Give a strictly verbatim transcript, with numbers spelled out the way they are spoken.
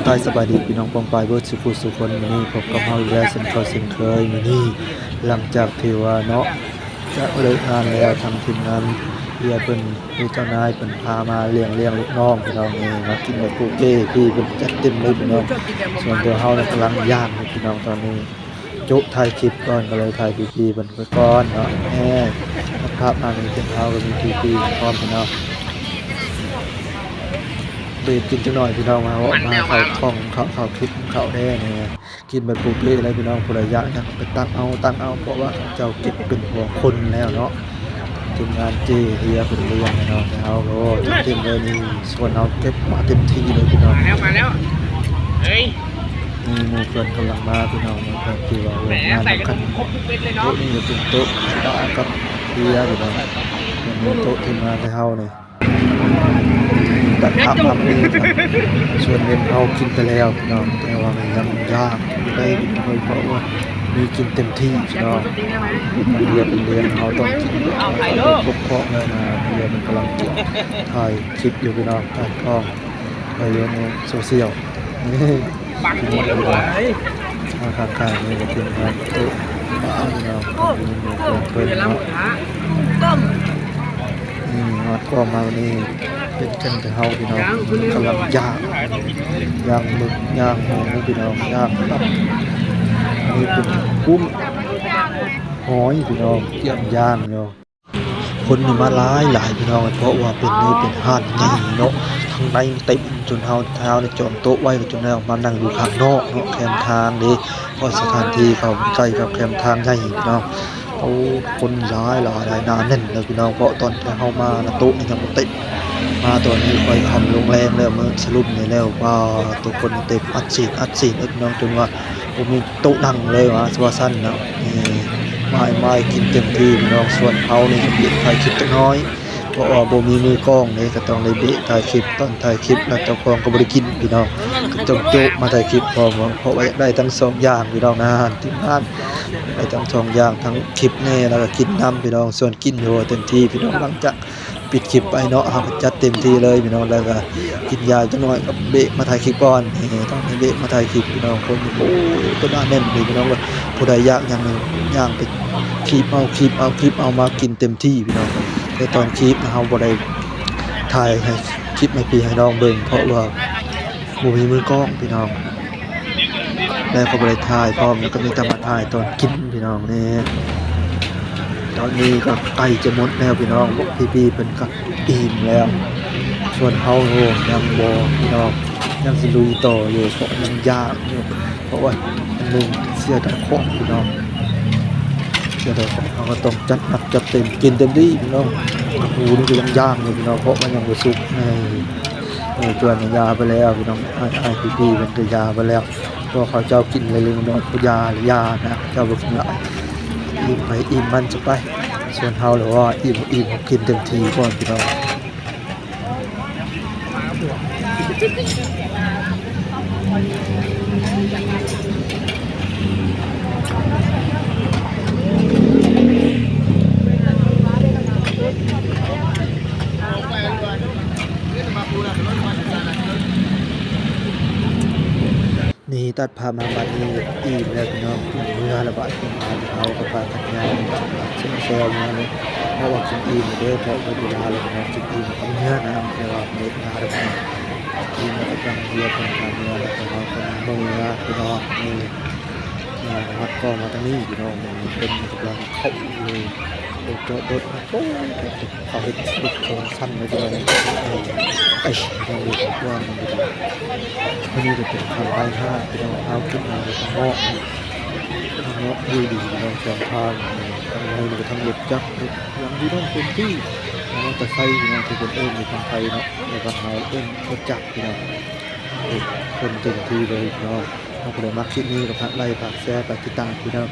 ทักทายสบายดีพี่น้องป้องปายเบิดสุขุสุคน มื้อนี้พบกับเฮาอีกแล้วเช่นเคยเช่นเคย มื้อนี้หลังจากที่ว่าเนาะ จะเลิกงานแล้ว ทางทีมงานเฮียเพิ่นมีเจ้านายเพิ่นพามาเลี้ยง เลี้ยงลูกน้องพี่น้อง เออ มากินแบบบุฟเฟ่ต์ พี่เพิ่นจัดเต็มเลยพี่น้อง ส่วนตัวเฮาเนี่ยกำลังย่างอยู่พี่น้อง ตอนนี้โจ๊ะถ่ายคลิปก่อน ก็เลยถ่ายพีพีเพิ่นไปก่อนเนาะ แหม ภาพมานี่เป็นเฮาก็มีพีพีพร้อมพี่น้อง เบรกกินจักหน่อยพี่น้อง มาเฮาะมาเข้ากล้อง เข้า เข้าคลิป เข้าแน่นี่ กินแบบบุฟเฟ่ต์เลยพี่น้อง ผู้ใดอยากหยังไปตักเอา ตักเอา เพราะว่าเจ้าเก็บเป็นหัวคนแล้วเนาะ ทีมงานเจเฮียเป็นเรื่องพี่น้อง แต่เฮาโลดเต็มเลยนี่ ส่วนเฮาเก็บมาเต็มที่เลยพี่น้อง มาแล้ว มาแล้ว เฮ้ย นี่หมู่เพิ่นกำลังมาพี่น้อง หมู่เพิ่นที่ว่า แหม ร่วมงาน ใส่กัน นำกัน ครบทุกเม็ดเลยเนาะ โต๊ะนี่ก็เป็นโต๊ะป้ากับเฮียพี่น้อง เป็นโต๊ะทีมงานไทเฮานี่ ตัดภาพมาเป็นส่วนเน้นเฮากินไปแล้วพี่น้อง แต่ว่ามันยังย่างอยู่ได้พี่น้อง เพราะว่ามีกินเต็มที่พี่น้อง มันเรียนเรียนเฮาต้องกิน เอาไปลูก ครบเคราะห์เลยนะ เรียนมันกำลังถ่ายคลิปอยู่พี่น้อง ถ่ายกล้องไปลงโซเชียล นี่ บังหมดแล้วเว้ย มาข้างๆนี่ก็เป็นร้านโต๊ะป้าพี่น้อง มีหมู่เพิ่นเนาะ ต้ม นี่ฮอดกล้องมาวันนี้ เป็นเพิ่นแต่เฮาพี่น้อง กำลังย่าง ย่างหมึก ย่างหมูพี่น้อง ย่างตับ นี่เป็นกุ้ง หอยพี่น้อง เตรียมย่างอยู่ คนนี่มาหลายหลายพี่น้อง เพราะว่าเป็นนี่เป็นห้านใหญ่เนาะ ข้างในเต็มจนเฮา เฮาเนี่ยจองโต๊ะไว้จนได้ออกมานั่งอยู่ข้างนอกเนาะ แคมทางเด้ เพราะสถานที่เขามันใกล้กับแคมทางใหญ่พี่น้อง โอ้ คนหลายหลายหลาย หนาแน่นเลยพี่น้อง เพราะตอนที่เฮามานะ โต๊ะนี่ยังบ่เต็ม มาตอนนี้ค่อยค่ำลงแลงแล้ว มื้อสรุปนี่แล้ว ว่าทุกคนเต็มอัดฉีด อัดฉีดเลยพี่น้อง จนว่าบ่มีโต๊ะนั่งเลยว่า ว่าซั่นเนาะ นี่ มา มากินเต็มที่พี่น้อง ส่วนเฮานี่เบรกถ่ายคลิปจักหน่อย เพราะว่าบ่มีมือกล้องเด้ ก็ต้องได้เบรกถ่ายคลิป ตอนถ่ายคลิปแล้วเจ้าของก็บ่ได้กินพี่น้อง ก็ต้องโจ๊ะมาถ่ายคลิปพร้อม เพราะว่าอยากได้ทั้งสองอย่างพี่น้องนะ ทีมงานได้ทั้งสองอย่าง ทั้งคลิปแน่ แล้วก็กินนำพี่น้อง ส่วนกินอยู่เต็มที่พี่น้อง หลังจากปิดคลิปไปเนาะ เฮาก็จัดเต็มที่เลยพี่น้อง แล้วก็กินยาจักหน่อยก็เบรกมาถ่ายคลิปก่อน นี่ ต้องให้เบรกมาถ่ายคลิปพี่น้อง คน โอ้ ก็หนาแน่นเลยพี่น้อง ผู้ใดอยากหยังนี่ ย่างไปคีบเอา คีบเอา คีบเอา มากินเต็มที่พี่น้อง แต่ตอนคีบนะ เฮาบ่ได้ถ่ายให้คลิปให้พี่ให้น้องเบิ่ง เพราะว่าบ่มีมือกล้องพี่น้อง แล้วก็บ่ได้ถ่ายพร้อม แล้วก็มีแต่มาถ่ายตอนกินพี่น้องนี่ ตอนนี้ก็ใกล้จะหมดแล้วพี่น้อง พวกพี่ๆเพิ่นก็อิ่มแล้ว ส่วนเฮาโหยังบ่พี่น้อง ยังสิลุยต่ออยู่ เพราะยังย่างอยู่ เพราะว่าอันหนึ่งเสียดายของพี่น้อง เสียดายของ เฮาก็ต้องจัดหนักจัดเต็ม กินเต็มที่พี่น้อง กระปูนี่ก็ยังย่างอยู่พี่น้อง เพราะมันยังบ่สุก เออ เออ จวนยาไปแล้วพี่น้อง อ้ายๆพี่ๆเพิ่นก็ยาไปแล้ว เพราะเขาเจ้ากินเล็กๆน้อยๆ ผู้ยาหรือยานะ เจ้าบ่กินหลาย อิ่มไปอิ่มมันจะไป ส่วนเฮาเลยว่าอิ่ม อิ่ม กินเต็มที่ก่อนพี่น้อง นี่ตัดภาพมาบัดนี้อิ่มแล้วพี่น้อง เมือละบาดนี้ เฮาก็พากันย่างแซวๆมาเลย เพราะว่ากินอิ่มเด้อ เพราะว่าเวลาแล้วพี่น้อง กินอิ่มก็เมือนะ แต่ว่าเมือแล้วพี่น้อง อิ่มแล้วก็ต้องเรียกคนพาเมือ แล้วก็เฮาก็เมือพี่น้อง นี่ อ่า วัดก็มาทางนี้พี่น้อง มันเป็นกำลังเข้าเลย โอ้โห โอ้โห เขาเฮ็ดเฮ็ดโครงสั้นไว้ด้วยนะ เอ้ย เราดูกว้างมันดี อันนี้จะเป็นทางไร่ห้าพี่น้อง เอาขึ้นมาเลยทางนอก ทางนอกวิวดีพี่น้อง แคมทาง ทางในมันก็ทางรถจักร รถยังพี่น้อง เต็มที่ เอามอเตอร์ไซค์พี่น้อง ที่เป็นเอิ้นในทางไทยเนาะ ในบ้านเฮาเอิ้นรถจักรพี่น้อง เอ้ย คนเต็มที่เลยพี่น้อง ถ้าผู้ใดมักคลิปนี้ก็ฝากไลค์ ฝากแชร์ ฝากติดตามพี่น้อง